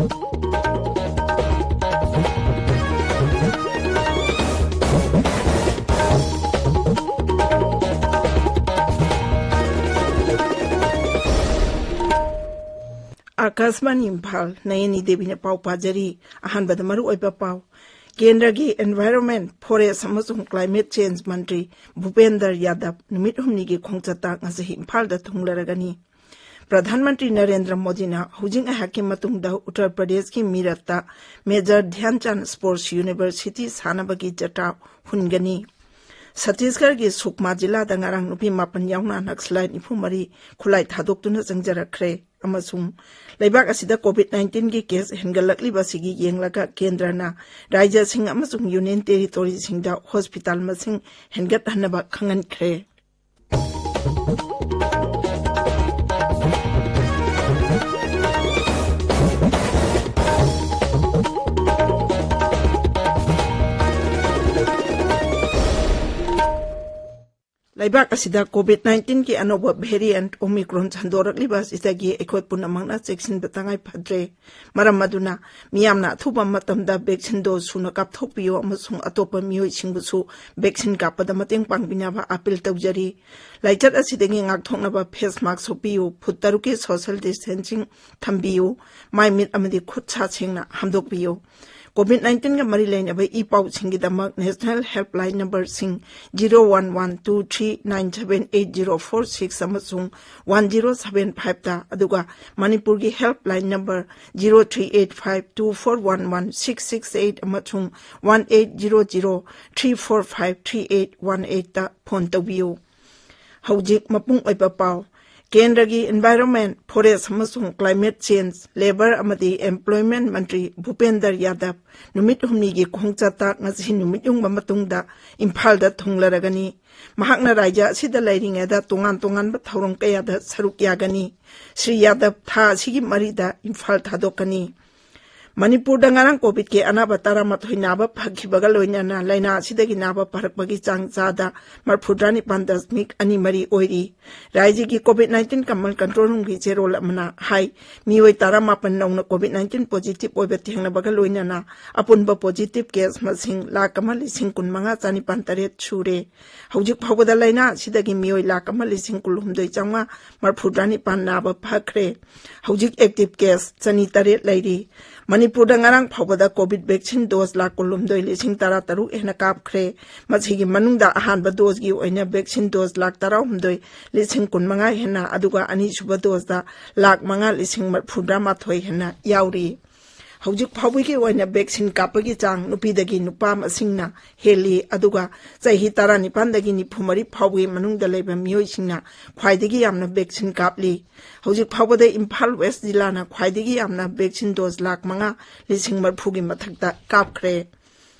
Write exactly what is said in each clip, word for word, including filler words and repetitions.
ꯑꯥꯀꯥꯁꯕꯥꯅꯤ ꯏꯝꯐꯥꯜ, ꯅꯌꯅꯤ ꯗꯦꯕꯤꯅ ꯄꯥꯎ ꯄꯥꯖꯔꯤ꯫ ꯑꯍꯥꯟꯕꯗ ꯃꯔꯨꯑꯣꯏꯕ ꯄꯥꯎ꯫ ꯀꯦꯟꯗ꯭ꯔꯒꯤ Environment, Forest ꯑꯃꯁꯨꯡ Climate Change ꯃꯟꯇ꯭ꯔꯤ ꯚꯨꯄꯦꯟꯗꯔ ꯌꯥꯗꯕ ꯅꯨꯃꯤꯠ ꯍꯨꯝꯅꯤꯒꯤ ꯈꯣꯡꯆꯠꯇ ꯉꯁꯤ ꯏꯝꯐꯥꯜꯗ ꯊꯨꯡꯂꯔꯒꯅꯤ꯫ ꯄ꯭ꯔꯙꯥꯟ ꯃꯟꯇ꯭ꯔꯤ ꯅꯔꯦꯟꯗ꯭ꯔ ꯃꯣꯗꯤꯅ ꯍꯧꯖꯤꯛ ꯉꯥꯏꯍꯥꯛꯀꯤ ꯃꯇꯨꯡꯗ ꯎꯠꯇꯔ ꯄ꯭ꯔꯗꯦꯁꯀꯤ ꯃꯤꯔꯠꯇ ꯃꯦꯖꯔ ꯙ꯭ꯌꯥꯟꯆꯥꯟ ꯁ꯭ꯄꯣꯔꯠꯁ ꯌꯨꯅꯤꯚꯔꯁꯤꯇꯤ ꯁꯥꯟꯅꯕꯒꯤ ꯖꯇ꯭ꯔꯥ ꯍꯨꯟꯒꯅꯤ꯫ ꯁꯠꯇꯤꯁꯒꯔꯒꯤ ꯁꯨꯛꯃꯥ ꯖꯤꯂꯥꯗ ꯉꯔꯥꯡ ꯅꯨꯄꯤ ꯃꯥꯄꯟ ꯌꯥꯎꯅ ꯅꯛꯁꯂꯥꯏꯠ ꯅꯤꯐꯨ ꯃꯔꯤ ꯈꯨꯠꯂꯥꯏ ꯊꯥꯗꯣꯛꯇꯨꯅ ꯆꯪꯖꯔꯛꯈ꯭ꯔꯦ꯫ ꯑꯃꯁꯨꯡ ꯂꯩꯕꯥꯛ ꯑꯁꯤꯗ COVID nineteen ꯒꯤ ꯀꯦꯁ ꯍꯦꯟꯒꯠꯂꯛꯂꯤꯕ ꯑꯁꯤꯒꯤ ꯌꯦꯡꯂꯒ ꯀꯦꯟꯗ꯭ꯔꯅ ꯔꯥꯖ꯭ꯌꯁꯤꯡ ꯑꯃꯁꯨꯡ ꯌꯨꯅꯤꯌꯟ ꯇꯦꯔꯤꯇꯣꯔꯤꯁꯤꯡꯗ ꯍꯣꯁꯄꯤꯇꯥꯜ ꯃꯁꯤꯡ ꯍꯦꯟꯒꯠꯍꯟꯅꯕ ꯈꯪꯍꯟꯈ꯭ꯔꯦ꯫ ꯂꯩꯕꯥꯛ ꯑꯁꯤꯗ COVID nineteen ꯒꯤ ꯑꯅꯧꯕ variant Omicron ꯁꯟꯗꯣꯔꯛꯂꯤꯕ ꯑꯁꯤꯗꯒꯤ ꯑꯩꯈꯣꯏ ꯄꯨꯝꯅꯃꯛꯅ ꯆꯦꯛꯁꯤꯟꯕ ꯇꯉꯥꯏ ꯐꯗ꯭ꯔꯦ꯫ ꯃꯔꯝ ꯑꯗꯨꯅ ꯃꯤꯌꯥꯝꯅ ꯑꯊꯨꯕ ꯃꯇꯝꯗ vaccine dose ꯁꯨꯅ ꯀꯥꯞꯊꯣꯛꯄꯤꯌꯨ ꯑꯃꯁꯨꯡ ꯑꯇꯣꯞꯄ ꯃꯤꯑꯣꯏꯁꯤꯡꯕꯨꯁꯨ vaccine ꯀꯥꯞꯄꯗ ꯃꯇꯦꯡ ꯄꯥꯡꯕꯤꯅꯕ appeal ꯇꯧꯖꯔꯤ꯫ ꯂꯥꯏꯆꯠ ꯑꯁꯤꯗꯒꯤ ꯉꯥꯛꯊꯣꯛꯅꯕ face mask ꯎꯞꯄꯤꯌꯨ, ꯐꯨꯠ ꯇꯔꯨꯛꯀꯤ social distancing ꯊꯝꯕꯤꯌꯨ, ꯃꯥꯏ ꯃꯤꯠ ꯑꯃꯗꯤ ꯈꯨꯠ ꯁꯥ ꯁꯦꯡꯅ ꯍꯥꯝꯗꯣꯛꯄꯤꯌꯨ꯫ COVID nineteen ꯒ ꯃꯔꯤ ꯂꯩꯅꯕ ꯏ ꯄꯥꯎꯁꯤꯡꯒꯤꯗꯃꯛ National Helpline number ꯁꯤꯡ zero one one two three nine seven eight zero four six ꯑꯃꯁꯨꯡ one zero seven five ꯇ, ꯑꯗꯨꯒ ꯃꯅꯤꯄꯨꯔꯒꯤ helpline number zero three eight five two four one one six six eight ꯑꯃꯁꯨꯡ one eight zero zero three four five three eight one eight ꯇ phone ꯇꯧꯕꯤꯌꯨ꯫ ꯍꯧꯖꯤꯛ ꯃꯄꯨꯡ ꯑꯣꯏꯕ ꯄꯥꯎ꯫ ꯀꯦꯟꯗ꯭ꯔꯒꯤ Environment, Forest ꯑꯃꯁꯨꯡ Climate Change, Labour ꯑꯃꯗꯤ Employment ꯃꯟꯇ꯭ꯔꯤ ꯚꯨꯄꯦꯟꯗꯔ ꯌꯥꯗꯕ ꯅꯨꯃꯤꯠ ꯍꯨꯝꯅꯤꯒꯤ ꯈꯣꯡꯆꯠꯇ ꯉꯁꯤ ꯅꯨꯃꯤꯠ ꯌꯨꯡꯕ ꯃꯇꯨꯡꯗ ꯏꯝꯐꯥꯜꯗ ꯊꯨꯡꯂꯔꯒꯅꯤ꯫ ꯃꯍꯥꯛꯅ ꯔꯥꯖ꯭ꯌ ꯑꯁꯤꯗ ꯂꯩꯔꯤꯉꯩꯗ ꯇꯣꯉꯥꯟ ꯇꯣꯉꯥꯟꯕ ꯊꯧꯔꯝ ꯀꯌꯥꯗ ꯁꯔꯨꯛ ꯌꯥꯒꯅꯤ꯫ ꯁ꯭ꯔꯤ ꯌꯥꯗꯕ ꯊꯥ ꯑꯁꯤꯒꯤ ꯃꯔꯤꯗ ꯏꯝꯐꯥꯜ ꯊꯥꯗꯣꯛꯀꯅꯤ꯫ ꯃꯅꯤꯄꯨꯔꯗ ꯉꯔꯥꯡ ꯀꯣꯚꯤꯗꯀꯤ ꯑꯅꯥꯕ ꯇꯔꯥꯃꯥꯊꯣꯏ ꯅꯥꯕ ꯐꯈꯤꯕꯒ ꯂꯣꯏꯅꯅ ꯂꯥꯏꯅꯥ ꯑꯁꯤꯗꯒꯤ ꯅꯥꯕ ꯐꯔꯛꯄꯒꯤ ꯆꯥꯡ ꯆꯥꯗ ꯃꯔꯐꯨꯇꯔꯥꯅꯤꯄꯥꯟ ꯗꯁꯃꯤꯛ ꯑꯅꯤ ꯃꯔꯤ ꯑꯣꯏꯔꯤ꯫ ꯔꯥꯖ꯭ꯌꯒꯤ ꯀꯣꯚꯤꯗ ꯅꯥꯏꯟꯇꯤꯟ ꯀꯃꯟ ꯀꯟꯇ꯭ꯔꯣꯜ ꯔꯨꯝꯒꯤ ꯆꯦꯔꯣꯜ ꯑꯃꯅ ꯍꯥꯏ, ꯃꯤꯑꯣꯏ ꯇꯔꯥꯃꯥꯄꯟ ꯅꯧꯅ ꯀꯣꯚꯤꯗ ꯅꯥꯏꯟꯇꯤꯟ ꯄꯣꯖꯤꯇꯤꯚ ꯑꯣꯏꯕ ꯊꯦꯡꯅꯕꯒ ꯂꯣꯏꯅꯅ ꯑꯄꯨꯟꯕ ꯄꯣꯖꯤꯇꯤꯚ ꯀꯦꯁ ꯃꯁꯤꯡ ꯂꯥꯈ ꯑꯃ ꯂꯤꯁꯤꯡ ꯀꯨꯟꯃꯉꯥ ꯆꯅꯤꯄꯥꯟ ꯇꯔꯦꯠ ꯁꯨꯔꯦ꯫ ꯍꯧꯖꯤꯛ ꯐꯥꯎꯕꯗ ꯂꯥꯏꯅꯥ ꯑꯁꯤꯗꯒꯤ ꯃꯤꯑꯣꯏ ꯂꯥꯈ ꯑꯃ ꯂꯤꯁꯤꯡ ꯀꯨꯟꯍꯨꯝꯗꯣꯏ ꯆꯥꯝꯃꯉꯥ ꯃꯔꯐꯨꯇꯔꯥꯅꯤꯄꯥꯟ ꯅꯥꯕ ꯐꯈ꯭ꯔꯦ꯫ ꯍꯧꯖꯤꯛ ꯑꯦꯛꯇꯤꯚ ꯀꯦꯁ ꯆꯅꯤ ꯇꯔꯦꯠ ꯂꯩꯔꯤ꯫ ꯃꯅꯤꯄꯨꯔꯗ ꯉꯔꯥꯡ ꯐꯥꯎꯕꯗ ꯀꯣꯚꯤꯗ ꯚꯦꯛꯁꯤꯟ ꯗꯣꯁ ꯂꯥꯈ ꯀꯨꯟꯍꯨꯝꯗꯣꯏ ꯂꯤꯁꯤꯡ ꯇꯔꯥ ꯇꯔꯨꯛ ꯍꯦꯟꯅ ꯀꯥꯞꯈ꯭ꯔꯦ꯫ ꯃꯁꯤꯒꯤ ꯃꯅꯨꯡꯗ ꯑꯍꯥꯟꯕ ꯗꯣꯁꯀꯤ ꯑꯣꯏꯅ ꯚꯦꯛꯁꯤꯟ ꯗꯣꯁ ꯂꯥꯈ ꯇꯔꯥꯍꯨꯝꯗꯣꯏ ꯂꯤꯁꯤꯡ ꯀꯨꯟꯃꯉꯥ ꯍꯦꯟꯅ, ꯑꯗꯨꯒ ꯑꯅꯤꯁꯨꯕ ꯗꯣꯁꯇ ꯂꯥꯈ ꯃꯉꯥ ꯂꯤꯁꯤꯡ ꯃꯔꯐꯨꯇꯔꯥꯃꯥꯊꯣꯏ ꯍꯦꯟꯅ ꯌꯥꯎꯔꯤ꯫ ꯍꯧꯖꯤꯛ ꯐꯥꯎꯕꯒꯤ ꯑꯣꯏꯅ ꯚꯦꯛꯁꯤꯟ ꯀꯥꯞꯄꯒꯤ ꯆꯥꯡ ꯅꯨꯄꯤꯗꯒꯤ ꯅꯨꯄꯥ ꯃꯁꯤꯡꯅ ꯍꯦꯜꯂꯤ, ꯑꯗꯨꯒ ꯆꯍꯤ ꯇꯔꯥꯅꯤꯄꯥꯟꯗꯒꯤ ꯅꯤꯐꯨ ꯃꯔꯤ ꯐꯥꯎꯕꯒꯤ ꯃꯅꯨꯡꯗ ꯂꯩꯕ ꯃꯤꯑꯣꯏꯁꯤꯡꯅ ꯈ꯭ꯋꯥꯏꯗꯒꯤ ꯌꯥꯝꯅ ꯚꯦꯛꯁꯤꯟ ꯀꯥꯞꯂꯤ꯫ ꯍꯧꯖꯤꯛ ꯐꯥꯎꯕꯗ ꯏꯝꯐꯥꯜ ꯋꯦꯁ ꯖꯤꯂꯥꯅ ꯈ꯭ꯋꯥꯏꯗꯒꯤ ꯌꯥꯝꯅ ꯚꯦꯛꯁꯤꯟ ꯗꯣꯁ ꯂꯥꯈ ꯃꯉꯥ ꯂꯤꯁꯤꯡ ꯃꯔꯐꯨꯒꯤ ꯃꯊꯛꯇ ꯀꯥꯞꯈ꯭ꯔꯦ꯫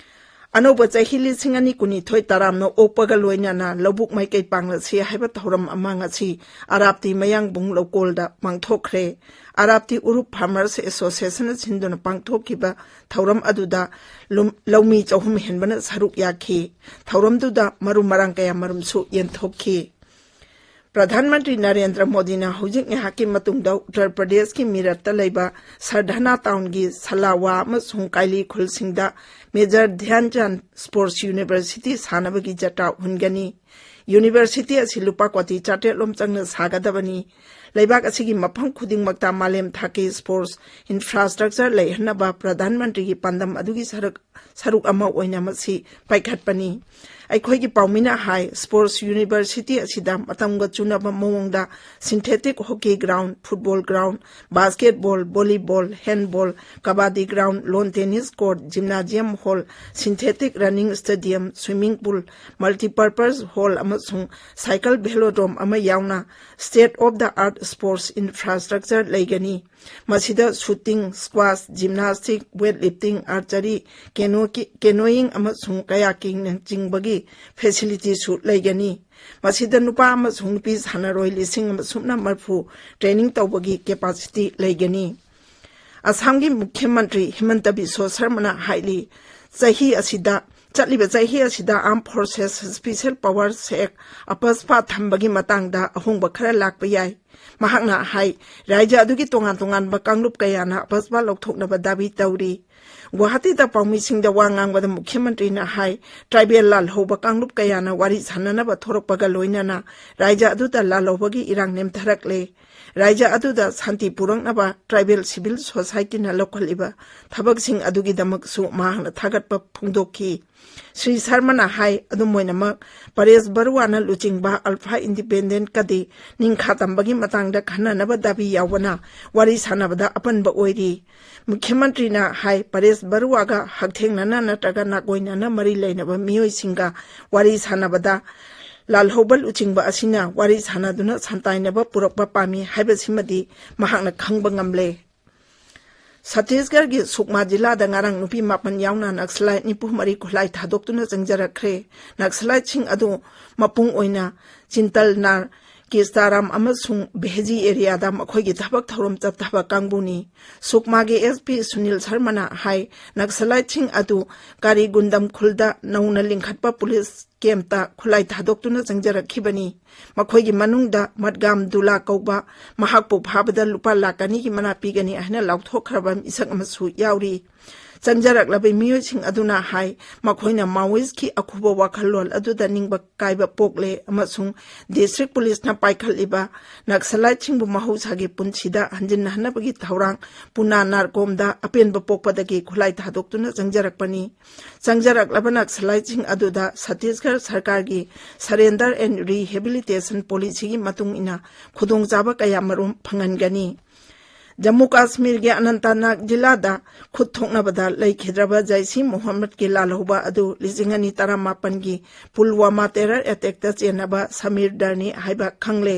ꯑꯅꯧꯕ ꯆꯍꯤ ꯂꯤꯁꯤꯡ ꯑꯅꯤ ꯀꯨꯟꯅꯤꯊꯣꯏ ꯇꯔꯥꯝꯅ ꯑꯣꯛꯄꯒ ꯂꯣꯏꯅꯅ ꯂꯧꯕꯨꯛ ꯃꯥꯏꯀꯩ ꯄꯥꯡꯂꯁꯤ ꯍꯥꯏꯕ ꯊꯧꯔꯝ ꯑꯃ ꯉꯁꯤ ꯑꯔꯥꯞꯇꯤ ꯃꯌꯥꯡꯕꯨꯡ ꯂꯧꯀꯣꯜꯗ ꯄꯥꯡꯊꯣꯛꯈ꯭ꯔꯦ꯫ ꯑꯔꯥꯞꯇꯤ ꯎꯔꯨꯞ ꯐꯥꯔꯃꯔꯁ ꯑꯦꯁꯣꯁꯤꯌꯦꯁꯟꯅ ꯁꯤꯟꯗꯨꯅ ꯄꯥꯡꯊꯣꯛꯈꯤꯕ ꯊꯧꯔꯝ ꯑꯗꯨꯗ ꯂꯨꯝ-, ꯂꯧꯃꯤ ꯆꯍꯨꯝ ꯍꯦꯟꯕꯅ ꯁꯔꯨꯛ ꯌꯥꯈꯤ꯫ ꯊꯧꯔꯝꯗꯨꯗ ꯃꯔꯨ ꯃꯔꯥꯡ ꯀꯌꯥ ꯃꯔꯨꯝꯁꯨ ꯌꯦꯟꯊꯣꯛꯈꯤ꯫ ꯄ꯭ꯔꯙꯥꯟ ꯃꯟꯇ꯭ꯔꯤ ꯅꯔꯦꯟꯗ꯭ꯔ ꯃꯣꯗꯤꯅ ꯍꯧꯖꯤꯛ ꯉꯥꯏꯍꯥꯛꯀꯤ ꯃꯇꯨꯡꯗ ꯎꯠꯇꯔ ꯄ꯭ꯔꯗꯦꯁꯀꯤ ꯃꯤꯔꯠꯇ ꯂꯩꯕ ꯁꯔꯙꯅꯥ ꯇꯥꯎꯟꯒꯤ ꯁꯂꯥꯋꯥ ꯑꯃꯁꯨꯡ ꯀꯥꯏꯂꯤ ꯈꯨꯜꯁꯤꯡꯗ ꯃꯦꯖꯔ ꯙ꯭ꯌꯥꯟ ꯆꯥꯟ ꯁ꯭ꯄꯣꯔꯠꯁ ꯌꯨꯅꯤꯚꯔꯁꯤꯇꯤ ꯁꯥꯟꯅꯕꯒꯤ ꯖꯇ꯭ꯔꯥ ꯍꯨꯟꯒꯅꯤ꯫ ꯌꯨꯅꯤꯚꯔꯁꯤꯇꯤ ꯑꯁꯤ ꯂꯨꯄꯥ ꯀꯣꯇꯤ ꯆꯥꯇ꯭ꯔꯦꯠ ꯂꯣꯝ ꯆꯪꯅ ꯁꯥꯒꯗꯕꯅꯤ꯫ ꯂꯩꯕꯥꯛ ꯑꯁꯤꯒꯤ ꯃꯐꯝ ꯈꯨꯗꯤꯡꯃꯛꯇ ꯃꯥꯂꯦꯝ ꯊꯥꯛꯀꯤ ꯁ꯭ꯄꯣꯔꯠꯁ ꯏꯟꯐ꯭ꯔꯥꯁ꯭ꯇ꯭ꯔꯛꯆꯔ ꯂꯩꯍꯟꯅꯕ ꯄ꯭ꯔꯙꯥꯟ ꯃꯟꯇ꯭ꯔꯤꯒꯤ ꯄꯥꯟꯗꯝ ꯑꯗꯨꯒꯤ ꯁꯔꯨꯛ, ꯁꯔꯨꯛ ꯑꯃ ꯑꯣꯏꯅ ꯃꯁꯤ ꯄꯥꯏꯈꯠꯄꯅꯤ꯫ ꯑꯩꯈꯣꯏꯒꯤ ꯄꯥꯎꯃꯤꯅ ꯍꯥꯏ, ꯁ꯭ꯄꯣꯔꯠꯁ ꯌꯨꯅꯤꯚꯔꯁꯤꯇꯤ ꯑꯁꯤꯗ ꯃꯇꯝꯒ ꯆꯨꯅꯕ ꯃꯑꯣꯡꯗ synthetic hockey ground, football ground, basketball, volleyball, handball, kabaddi ground, lawn tennis court, gymnasium hall, synthetic running stadium, swimming pool, multipurpose hall ꯑꯃꯁꯨꯡ ꯁꯥꯏꯀꯜ ꯚꯦꯂꯣꯗ꯭ꯔꯣꯝ ꯑꯃ ꯌꯥꯎꯅ state of the art sports infrastructure ꯂꯩꯒꯅꯤ꯫ ꯃꯁꯤꯗ shooting, squash, gymnastic, weightlifting, archery, ꯀꯦꯅꯣ-, canoeing ꯑꯃꯁꯨꯡ ꯀꯌꯥꯀꯤꯡꯅꯆꯤꯡꯕꯒꯤ ꯐꯦꯁꯤꯂꯤꯇꯤꯁꯨ ꯂꯩꯒꯅꯤ꯫ ꯃꯁꯤꯗ ꯅꯨꯄꯥ ꯑꯃꯁꯨꯡ ꯅꯨꯄꯤ ꯁꯥꯟꯅꯔꯣꯏ ꯂꯤꯁꯤꯡ ꯑꯃ ꯁꯨꯞꯅ ꯃꯔꯐꯨ ꯇ꯭ꯔꯦꯅꯤꯡ ꯇꯧꯕꯒꯤ ꯀꯦꯄꯥꯁꯤꯇꯤ ꯂꯩꯒꯅꯤ꯫ ꯑꯁꯥꯝꯒꯤ ꯃꯨꯈ꯭ꯌ ꯃꯟꯇ꯭ꯔꯤ ꯍꯤꯃꯟꯇ ꯕꯤꯁ꯭ꯋ ꯁꯔꯃꯅ ꯍꯥꯏꯔꯤ, ꯆꯍꯤ ꯑꯁꯤꯗ, ꯆꯠꯂꯤꯕ ꯆꯍꯤ ꯑꯁꯤꯗ Armed Forces Special Powers Act, ꯑꯄꯁꯄꯥ ꯊꯝꯕꯒꯤ ꯃꯇꯥꯡꯗ ꯑꯍꯣꯡꯕ ꯈꯔ ꯂꯥꯛꯄ ꯌꯥꯏ꯫ ꯃꯍꯥꯛꯅ ꯍꯥꯏ, ꯔꯥꯖ꯭ꯌ ꯑꯗꯨꯒꯤ ꯇꯣꯉꯥꯟ ꯇꯣꯉꯥꯟꯕ ꯀꯥꯡꯂꯨꯞ ꯀꯌꯥꯅ ꯑꯄꯁꯄꯥ ꯂꯧꯊꯣꯛꯅꯕ ꯗꯥꯕꯤ ꯇꯧꯔꯤ꯫ ꯒꯨꯋꯥꯍꯥꯇꯤꯗ ꯄꯥꯎꯃꯤꯁꯤꯡꯗ ꯋꯥ ꯉꯥꯡꯕꯗ ꯃꯨꯈ꯭ꯌ ꯃꯟꯇ꯭ꯔꯤꯅ ꯍꯥꯏ, ꯇ꯭ꯔꯥꯏꯕꯦꯜ ꯂꯥꯜꯍꯧꯕ ꯀꯥꯡꯂꯨꯞ ꯀꯌꯥꯅ ꯋꯥꯔꯤ ꯁꯥꯟꯅꯅꯕ ꯊꯣꯔꯛꯄꯒ ꯂꯣꯏꯅꯅ ꯔꯥꯖ꯭ꯌ ꯑꯗꯨꯗ ꯂꯥꯜꯍꯧꯕꯒꯤ ꯏꯔꯥꯡ ꯅꯦꯝꯊꯔꯛꯂꯦ꯫ ꯔꯥꯖ꯭ꯌ ꯑꯗꯨꯗ ꯁꯥꯟꯇꯤ ꯄꯨꯔꯛꯅꯕ ꯇ꯭ꯔꯥꯏꯕꯦꯜ ꯁꯤꯚꯤꯜ ꯁꯣꯁꯥꯏꯇꯤꯅ ꯂꯧꯈꯠꯂꯤꯕ ꯊꯕꯛꯁꯤꯡ ꯑꯗꯨꯒꯤꯗꯃꯛꯁꯨ ꯃꯍꯥꯛꯅ ꯊꯥꯒꯠꯄ ꯐꯣꯡꯗꯣꯛꯈꯤ꯫ ꯁ꯭ꯔꯤ ꯁꯔꯃꯅ ꯍꯥꯏ, ꯑꯗꯨꯝ ꯑꯣꯏꯅꯃꯛ, ꯄꯔꯦꯁ ꯕꯔꯨꯋꯥꯅ ꯂꯨꯆꯤꯡꯕ ꯑꯜꯐꯥ ꯏꯟꯗꯤꯄꯦꯟꯗꯦꯟꯠꯀꯗꯤ ꯅꯤꯡꯈꯥ ꯇꯝꯕꯒꯤ ꯃꯇꯥꯡꯗ ꯈꯟꯅꯅꯕ ꯗꯥꯕꯤ ꯌꯥꯎꯕꯅ ꯋꯥꯔꯤ ꯁꯥꯟꯅꯕꯗ ꯑꯄꯟꯕ ꯑꯣꯏꯔꯤ꯫ ꯃꯨꯈ꯭ꯌ ꯃꯟꯇ꯭ꯔꯤꯅ ꯍꯥꯏ, ꯄꯔꯦꯁ ꯕꯔꯨꯋꯥꯒ ꯍꯛꯊꯦꯡꯅꯅ ꯅꯠꯇ꯭ꯔꯒ ꯅꯥꯀꯣꯏꯅꯅ ꯃꯔꯤ ꯂꯩꯅꯕ ꯃꯤꯑꯣꯏꯁꯤꯡꯒ ꯋꯥꯔꯤ ꯁꯥꯟꯅꯕꯗ ꯂꯥꯜꯍꯧꯕ ꯂꯨꯆꯤꯡꯕ ꯑꯁꯤꯅ ꯋꯥꯔꯤ ꯁꯥꯟꯅꯗꯨꯅ ꯁꯥꯟꯇꯥꯏꯅꯕ ꯄꯨꯔꯛꯄ ꯄꯥꯝꯃꯤ ꯍꯥꯏꯕꯁꯤꯃꯗꯤ ꯃꯍꯥꯛꯅ ꯈꯪꯕ ꯉꯝꯂꯦ꯫ ꯁꯠꯇꯤꯁꯒꯔꯒꯤ ꯁꯨꯛꯃꯥ ꯖꯤꯂꯥꯗ ꯉꯔꯥꯡ ꯅꯨꯄꯤ ꯃꯥꯄꯟ ꯌꯥꯎꯅ ꯅꯛꯁꯂꯥꯏꯠ ꯅꯤꯐꯨ ꯃꯔꯤ ꯈꯨꯠꯂꯥꯏ ꯊꯥꯗꯣꯛꯇꯨꯅ ꯆꯪꯖꯔꯛꯈ꯭ꯔꯦ꯫ ꯅꯛꯁꯂꯥꯏꯠꯁꯤꯡ ꯑꯗꯨ ꯃꯄꯨꯡ ꯑꯣꯏꯅ ꯆꯤꯟꯇꯜꯅꯥꯔ, ꯀꯤꯁꯇꯥꯔꯥꯝ ꯑꯃꯁꯨꯡ ꯚꯦꯖꯤ ꯑꯦꯔꯤꯌꯥꯗ ꯃꯈꯣꯏꯒꯤ ꯊꯕꯛ ꯊꯧꯔꯝ ꯆꯠꯊꯕ ꯀꯥꯡꯕꯨꯅꯤ꯫ ꯁꯨꯛꯃꯥꯒꯤ ꯑꯦꯁ ꯄꯤ ꯁꯨꯅꯤꯜ ꯁꯔꯃꯅ ꯍꯥꯏ, ꯅꯛꯁꯂꯥꯏꯠꯁꯤꯡ ꯑꯗꯨ ꯀꯥꯔꯤꯒꯨꯟꯗꯝ ꯈꯨꯜꯗ ꯅꯧꯅ ꯂꯤꯡꯈꯠꯄ ꯄꯨꯂꯤꯁ ꯀꯦꯝꯞꯇ ꯈꯨꯠꯂꯥꯏ ꯊꯥꯗꯣꯛꯇꯨꯅ ꯆꯪꯖꯔꯛꯈꯤꯕꯅꯤ꯫ ꯃꯈꯣꯏꯒꯤ ꯃꯅꯨꯡꯗ ꯃꯠꯒꯥꯝ ꯗꯨꯂꯥ ꯀꯧꯕ, ꯃꯍꯥꯛꯄꯨ ꯐꯥꯕꯗ ꯂꯨꯄꯥ ꯂꯥꯈ ꯑꯅꯤꯒꯤ ꯃꯅꯥ ꯄꯤꯒꯅꯤ ꯍꯥꯏꯅ ꯂꯥꯎꯊꯣꯛꯈ꯭ꯔꯕ ꯃꯤꯁꯛ ꯑꯃꯁꯨ ꯌꯥꯎꯔꯤ꯫ ꯆꯪꯖꯔꯛꯂꯕ ꯃꯤꯑꯣꯏꯁꯤꯡ ꯑꯗꯨꯅ ꯍꯥꯏ, ꯃꯈꯣꯏꯅ ꯃꯥꯑꯣꯏꯁꯀꯤ ꯑꯈꯨꯕ ꯋꯥꯈꯜꯂꯣꯟ ꯑꯗꯨꯗ ꯅꯤꯡꯕ ꯀꯥꯏꯕ ꯄꯣꯛꯂꯦ ꯑꯃꯁꯨꯡ ꯗꯤꯁꯇ꯭ꯔꯤꯛ ꯄꯨꯂꯤꯁꯅ ꯄꯥꯏꯈꯠꯂꯤꯕ ꯅꯛꯁꯂꯥꯏꯠꯁꯤꯡꯕꯨ ꯃꯍꯧꯁꯥꯒꯤ ꯄꯨꯟꯁꯤꯗ ꯍꯟꯖꯤꯟꯍꯟꯅꯕꯒꯤ ꯊꯧꯔꯥꯡ ꯄꯨꯅꯥ ꯅꯥꯔꯀꯣꯝꯗ ꯑꯄꯦꯟꯕ ꯄꯣꯛꯄꯗꯒꯤ ꯈꯨꯠꯂꯥꯏ ꯊꯥꯗꯣꯛꯇꯨꯅ ꯆꯪꯖꯔꯛꯄꯅꯤ꯫ ꯆꯪꯖꯔꯛꯂꯕ ꯅꯛꯁꯂꯥꯏꯠꯁꯤꯡ ꯑꯗꯨꯗ ꯁꯠꯇꯤꯁꯒꯔ ꯁꯔꯀꯥꯔꯒꯤ Surrender and Rehabilitation Policyꯒꯤ ꯃꯇꯨꯡ ꯏꯟꯅ ꯈꯨꯗꯣꯡꯆꯥꯕ ꯀꯌꯥꯃꯔꯨꯝ ꯐꯪꯍꯟꯒꯅꯤ꯫ ꯖꯝꯃꯨ ꯀꯥꯁꯃꯤꯔꯒꯤ ꯑꯅꯟꯇꯅꯥꯒ ꯖꯤꯂꯥꯗ ꯈꯨꯠ ꯊꯣꯛꯅꯕꯗ ꯂꯩꯈꯤꯗ꯭ꯔꯕ ꯖꯩꯁꯤ ꯃꯣꯍꯝꯃꯗꯀꯤ ꯂꯥꯜꯍꯧꯕ ꯑꯗꯨ ꯂꯤꯁꯤꯡ ꯑꯅꯤ ꯇꯔꯥꯃꯥꯄꯟꯒꯤ ꯄꯨꯜꯋꯥꯃꯥ ꯇꯦꯔꯔ ꯑꯦꯇꯦꯛꯇ ꯆꯦꯟꯅꯕ ꯁꯃꯤꯔ ꯗꯔꯅꯤ ꯍꯥꯏꯕ ꯈꯪꯂꯦ꯫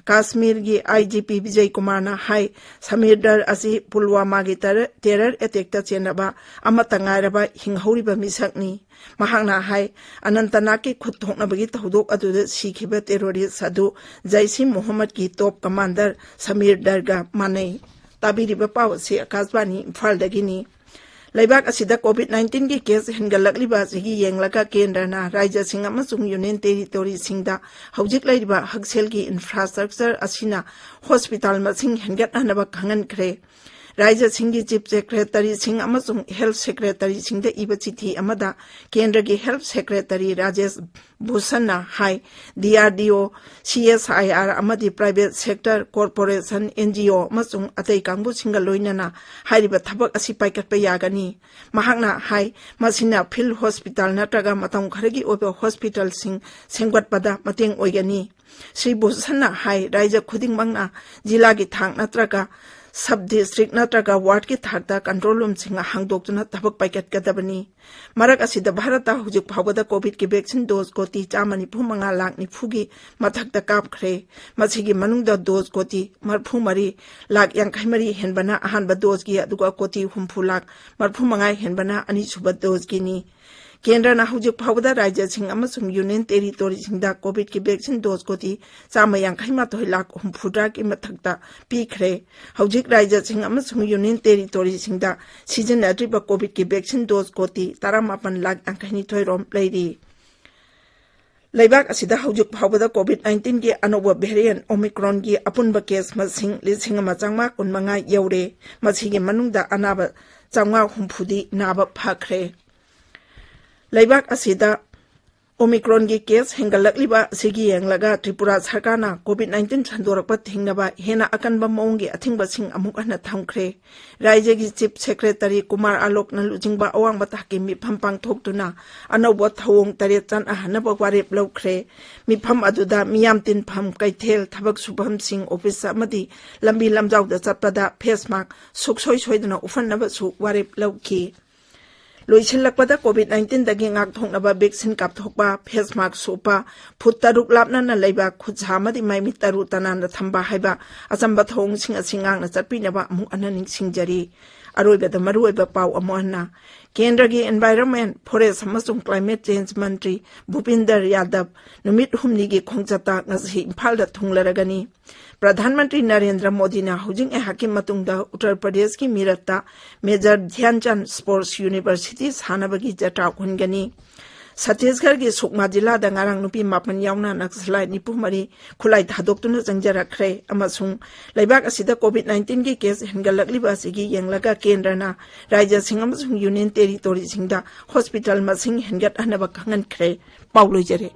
ꯀꯥꯁꯃꯤꯔꯒꯤ ꯑꯥꯏ ꯖꯤ ꯄꯤ ꯕꯤꯖꯌ ꯀꯨꯃꯥꯔꯅ ꯍꯥꯏ, ꯁꯃꯤꯔ ꯗꯔ ꯑꯁꯤ ꯄꯨꯜꯋꯥꯃꯥꯒꯤ ꯇꯦꯔ-, ꯇꯦꯔꯔ ꯑꯦꯇꯦꯛꯇ ꯆꯦꯟꯅꯕ ꯑꯃꯠꯇ ꯉꯥꯏꯔꯕ ꯍꯤꯡꯍꯧꯔꯤꯕ ꯃꯤꯁꯛꯅꯤ꯫ ꯃꯍꯥꯛꯅ ꯍꯥꯏ, ꯑꯅꯟꯇꯅꯥꯒꯀꯤ ꯈꯨꯠ ꯊꯣꯛꯅꯕꯒꯤ ꯊꯧꯗꯣꯛ ꯑꯗꯨꯗ ꯁꯤꯈꯤꯕ ꯇꯦꯔꯣꯔꯤꯁ ꯑꯗꯨ ꯖꯩꯁꯤ ꯃꯣꯍꯝꯃꯗꯀꯤ ꯇꯣꯞ ꯀꯃꯥꯟꯗꯔ ꯁꯃꯤꯔ ꯗꯔꯒ ꯃꯥꯟꯅꯩ꯫ ꯇꯥꯕꯤꯔꯤꯕ ꯄꯥꯎ ꯑꯁꯤ ꯑꯀꯥꯁꯕꯥꯅꯤ ꯏꯝꯐꯥꯜꯗꯒꯤꯅꯤ꯫ ꯂꯩꯕꯥꯛ ꯑꯁꯤꯗ COVID nineteen ꯒꯤ case ꯍꯦꯟꯒꯠꯂꯛꯂꯤꯕ ꯑꯁꯤꯒꯤ ꯌꯦꯡꯂꯒ ꯀꯦꯟꯗ꯭ꯔꯅ ꯔꯥꯖ꯭ꯌꯁꯤꯡ ꯑꯃꯁꯨꯡ ꯌꯨꯅꯤꯌꯟ ꯇꯦꯔꯤꯇꯣꯔꯤꯁꯤꯡꯗ ꯍꯧꯖꯤꯛ ꯂꯩꯔꯤꯕ ꯍꯛꯁꯦꯜꯒꯤ infrastructure ꯑꯁꯤꯅ hospital ꯃꯁꯤꯡ ꯍꯦꯟꯒꯠꯍꯟꯅꯕ ꯈꯪꯍꯟꯈ꯭ꯔꯦ꯫ ꯔꯥꯖ꯭ꯌꯁꯤꯡꯒꯤ chief secretaryꯁꯤꯡ ꯑꯃꯁꯨꯡ health secretaryꯁꯤꯡꯗ ꯏꯕ ꯆꯤꯊꯤ ꯑꯃꯗ ꯀꯦꯟꯗ꯭ꯔꯒꯤ health secretary ꯔꯥꯖꯦꯁ ꯚꯨꯁꯟꯅ ꯍꯥꯏ, DRDO, CSIR ꯑꯃꯗꯤ private sector, corporation, NGO ꯑꯃꯁꯨꯡ ꯑꯇꯩ ꯀꯥꯡꯕꯨꯁꯤꯡꯒ ꯂꯣꯏꯅꯅ ꯍꯥꯏꯔꯤꯕ ꯊꯕꯛ ꯑꯁꯤ ꯄꯥꯏꯈꯠꯄ ꯌꯥꯒꯅꯤ꯫ ꯃꯍꯥꯛꯅ ꯍꯥꯏ, ꯃꯁꯤꯅ field hospital ꯅꯠꯇ꯭ꯔꯒ ꯃꯇꯝ ꯈꯔꯒꯤ ꯑꯣꯏꯕ hospitalꯁꯤꯡ ꯁꯦꯝꯒꯠꯄꯗ ꯃꯇꯦꯡ ꯑꯣꯏꯒꯅꯤ꯫ ꯁ꯭ꯔꯤ ꯚꯨꯁꯟꯅ ꯍꯥꯏ, ꯔꯥꯖ꯭ꯌ ꯈꯨꯗꯤꯡꯃꯛꯅ ꯖꯤꯂꯥꯒꯤ ꯊꯥꯛ ꯅꯠꯇ꯭ꯔꯒ sub district ꯅꯠꯇ꯭ꯔꯒ wardꯀꯤ ꯊꯥꯛꯇ control roomꯁꯤꯡ ꯍꯥꯡꯗꯣꯛꯇꯨꯅ ꯊꯕꯛ ꯄꯥꯏꯈꯠꯀꯗꯕꯅꯤ꯫ ꯃꯔꯛ ꯑꯁꯤꯗ ꯚꯥꯔꯠꯇ ꯍꯧꯖꯤꯛ ꯐꯥꯎꯕꯗ COVIDꯀꯤ vaccine dose ꯀꯣꯇꯤ ꯆꯥꯝꯃ ꯅꯤꯐꯨ ꯃꯉꯥ ꯂꯥꯈ ꯅꯤꯐꯨꯒꯤ ꯃꯊꯛꯇ ꯀꯥꯞꯈ꯭ꯔꯦ꯫ ꯃꯁꯤꯒꯤ ꯃꯅꯨꯡꯗ dose ꯀꯣꯇꯤ ꯃꯔꯤꯐꯨ ꯃꯔꯤ ꯂꯥꯈ ꯌꯥꯡꯈꯩ ꯃꯔꯤ ꯍꯦꯟꯕꯅ ꯑꯍꯥꯟꯕ doseꯀꯤ, ꯑꯗꯨꯒ ꯀꯣꯇꯤ ꯍꯨꯝꯐꯨ ꯂꯥꯈ ꯃꯔꯤꯐꯨ ꯃꯉꯥ ꯍꯦꯟꯕꯅ ꯑꯅꯤꯁꯨꯕ doseꯀꯤꯅꯤ꯫ ꯀꯦꯟꯗ꯭ꯔꯅ ꯍꯧꯖꯤꯛ ꯐꯥꯎꯕꯗ ꯔꯥꯖ꯭ꯌꯁꯤꯡ ꯑꯃꯁꯨꯡ ꯌꯨꯅꯤꯌꯟ ꯇꯦꯔꯤꯇꯣꯔꯤꯁꯤꯡꯗ COVIDꯀꯤ vaccine dose ꯀꯣꯇꯤ ꯆꯥꯝꯃ ꯌꯥꯡꯈꯩ ꯃꯥꯊꯣꯏ ꯂꯥꯈ ꯍꯨꯝꯐꯨꯇꯔꯥꯒꯤ ꯃꯊꯛꯇ ꯄꯤꯈ꯭ꯔꯦ꯫ ꯍꯧꯖꯤꯛ ꯔꯥꯖ꯭ꯌꯁꯤꯡ ꯑꯃꯁꯨꯡ ꯌꯨꯅꯤꯌꯟ ꯇꯦꯔꯤꯇꯣꯔꯤꯁꯤꯡꯗ ꯁꯤꯖꯤꯟꯅꯗ꯭ꯔꯤꯕ COVIDꯀꯤ vaccine dose ꯀꯣꯇꯤ ꯇꯔꯥꯃꯥꯄꯟ ꯂꯥꯈ ꯌꯥꯡꯈꯩꯅꯤꯊꯣꯏ ꯔꯣꯝ ꯂꯩꯔꯤ꯫ ꯂꯩꯕꯥꯛ ꯑꯁꯤꯗ ꯍꯧꯖꯤꯛ ꯐꯥꯎꯕꯗ COVID nineteenꯒꯤ ꯑꯅꯧꯕ variant Omicronꯒꯤ ꯑꯄꯨꯟꯕ case ꯃꯁꯤꯡ ꯂꯤꯁꯤꯡ ꯑꯃ ꯆꯥꯝꯃꯉꯥ ꯀꯨꯟꯃꯉꯥ ꯌꯧꯔꯦ꯫ ꯃꯁꯤꯒꯤ ꯃꯅꯨꯡꯗ ꯑꯅꯥꯕ ꯆꯥꯝꯃꯉꯥ ꯍꯨꯝꯐꯨꯗꯤ ꯅꯥꯕ ꯐꯈ꯭ꯔꯦ꯫ ꯂꯩꯕꯥꯛ ꯑꯁꯤꯗ Omicronꯒꯤ case ꯍꯦꯟꯒꯠꯂꯛꯂꯤꯕ ꯑꯁꯤꯒꯤ ꯌꯦꯡꯂꯒ ꯇ꯭ꯔꯤꯄꯨꯔꯥ ꯁꯔꯀꯥꯔꯅ COVID nineteen ꯁꯟꯗꯣꯔꯛꯄ ꯊꯤꯡꯅꯕ ꯍꯦꯟꯅ ꯑꯀꯟꯕ ꯃꯑꯣꯡꯒꯤ ꯑꯊꯤꯡꯕꯁꯤꯡ ꯑꯃꯨꯛ ꯍꯟꯅ ꯊꯝꯈ꯭ꯔꯦ꯫ ꯔꯥꯖ꯭ꯌꯒꯤ Chief Secretary ꯀꯨꯃꯥꯔ ꯑꯂꯣꯛꯅ ꯂꯨꯆꯤꯡꯕ ꯑꯋꯥꯡꯕ ꯊꯥꯛꯀꯤ ꯃꯤꯐꯝ ꯄꯥꯡꯊꯣꯛꯇꯨꯅ ꯑꯅꯧꯕ ꯊꯧꯑꯣꯡ ꯇꯔꯦꯠ ꯆꯠꯅꯍꯟꯅꯕ ꯋꯥꯔꯦꯞ ꯂꯧꯈ꯭ꯔꯦ꯫ ꯃꯤꯐꯝ ꯑꯗꯨꯗ ꯃꯤꯌꯥꯝ ꯇꯤꯟꯐꯝ, ꯀꯩꯊꯦꯜ, ꯊꯕꯛ ꯁꯨꯐꯝꯁꯤꯡ, office ꯑꯃꯗꯤ ꯂꯝꯕꯤ ꯂꯝꯖꯥꯎꯗ ꯆꯠꯄꯗ face mask ꯁꯨꯛꯁꯣꯏ ꯁꯣꯏꯗꯅ ꯎꯞꯍꯟꯅꯕꯁꯨ ꯋꯥꯔꯦꯞ ꯂꯧꯈꯤ꯫ ꯂꯣꯏꯁꯤꯜꯂꯛꯄꯗ COVID nineteenꯗꯒꯤ ꯉꯥꯛꯊꯣꯛꯅꯕ vaccine ꯀꯥꯞꯊꯣꯛꯄ, face mask ꯎꯞꯄ, ꯐꯨꯠ ꯇꯔꯨꯛ ꯂꯥꯞꯅꯅ ꯂꯩꯕ, ꯈꯨꯠ ꯁꯥ ꯑꯃꯗꯤ ꯃꯥꯏꯃꯤꯠ ꯇꯔꯨ ꯇꯅꯥꯟꯅ ꯊꯝꯕ ꯍꯥꯏꯕ ꯑꯆꯝꯕ ꯊꯧꯑꯣꯡꯁꯤꯡ ꯑꯁꯤ ꯉꯥꯛꯅ ꯆꯠꯄꯤꯅꯕ ꯑꯃꯨꯛ ꯍꯟꯅ ꯅꯤꯡꯁꯤꯡꯖꯔꯤ꯫ ꯑꯔꯣꯏꯕꯗ ꯃꯔꯨꯑꯣꯏꯕ ꯄꯥꯎ ꯑꯃꯨꯛ ꯍꯟꯅ꯫ ꯀꯦꯟꯗ꯭ꯔꯒꯤ Environment, Forest ꯑꯃꯁꯨꯡ Climate Change ꯃꯟꯇ꯭ꯔꯤ ꯚꯨꯄꯤꯟꯗꯔ ꯌꯥꯗꯕ ꯅꯨꯃꯤꯠ ꯍꯨꯝꯅꯤꯒꯤ ꯈꯣꯡꯆꯠꯇ ꯉꯁꯤ ꯏꯝꯐꯥꯜꯗ ꯊꯨꯡꯂꯔꯒꯅꯤ꯫ ꯄ꯭ꯔꯙꯥꯟ ꯃꯟꯇ꯭ꯔꯤ ꯅꯔꯦꯟꯗ꯭ꯔ ꯃꯣꯗꯤꯅ ꯍꯧꯖꯤꯛ ꯉꯥꯏꯍꯥꯛꯀꯤ ꯃꯇꯨꯡꯗ ꯎꯠꯇꯔ ꯄ꯭ꯔꯗꯦꯁꯀꯤ ꯃꯤꯔꯠꯇ ꯃꯦꯖꯔ ꯙ꯭ꯌꯥꯟꯆꯟꯗ ꯁ꯭ꯄꯣꯔꯠꯁ ꯌꯨꯅꯤꯚꯔꯁꯤꯇꯤ ꯁꯥꯟꯅꯕꯒꯤ ꯖꯇ꯭ꯔꯥ ꯍꯨꯟꯒꯅꯤ꯫ ꯁꯠꯇꯤꯁꯒꯔꯒꯤ ꯁꯨꯛꯃꯥ ꯖꯤꯂꯥꯗ ꯉꯔꯥꯡ ꯅꯨꯄꯤ ꯃꯥꯄꯟ ꯌꯥꯎꯅ ꯅꯛꯁꯂꯥꯏꯠ ꯅꯤꯐꯨ ꯃꯔꯤ ꯈꯨꯠꯂꯥꯏ ꯊꯥꯗꯣꯛꯇꯨꯅ ꯆꯪꯖꯔꯛꯈ꯭ꯔꯦ ꯑꯃꯁꯨꯡ ꯂꯩꯕꯥꯛ ꯑꯁꯤꯗ COVID nineteenꯒꯤ ꯀꯦꯁ ꯍꯦꯟꯒꯠꯂꯛꯂꯤꯕ ꯑꯁꯤꯒꯤ ꯌꯦꯡꯂꯒ ꯀꯦꯟꯗ꯭ꯔꯅ ꯔꯥꯖ꯭ꯌꯁꯤꯡ ꯑꯃꯁꯨꯡ ꯌꯨꯅꯤꯌꯟ ꯇꯦꯔꯤꯇꯣꯔꯤꯁꯤꯡꯗ ꯍꯣꯁꯄꯤꯇꯥꯜ ꯃꯁꯤꯡ ꯍꯦꯟꯒꯠꯍꯟꯅꯕ ꯈꯪꯍꯟꯈ꯭ꯔꯦ꯫ ꯄꯥꯎ ꯂꯣꯏꯖꯔꯦ꯫